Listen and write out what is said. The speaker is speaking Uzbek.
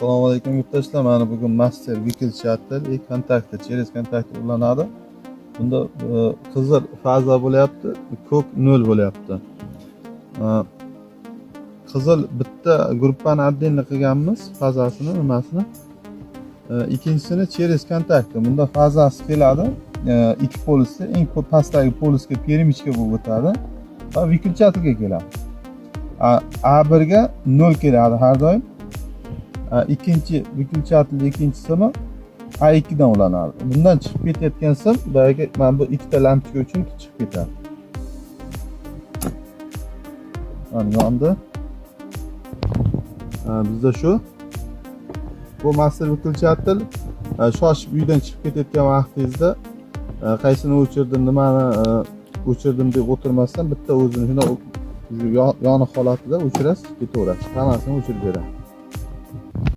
Assalomu alaykum, yurtdoshlar. Mana bugun master выключатель и kontakti, через kontakt ulanadi. Bunda qizil faza bo'lyapti, ko'k nol bo'lyapti. Qizil bitta gruppani отдельно qilganmiz, fazasini, nimasini. Ikkinchisini через kontakti. Bunda fazasi keladi. Ikki polusda eng ko'p pastdagi polusga перемычка bo'lib o'tadi va выключатель ga keladi. A1 ga 0 keladi har doim. Ikkinchi выключатель, ikkinchi simi A2 dan ulanadi. Bundan chiqib ketayotgan sim boyagi mana bu ikkita lampochka uchun chiqib ketadi. Mana yondi. Bizda shu. Bu master выключатель, shoshib uydan chiqib ketayotgan vaqtingizda qaysini o'chirdim, nimani o'chirdim deb o'tirmasdan bitta o'zini shunday yoniq holatida o'chirasiz, ketaverasiz. Hammasini o'chirib beradi.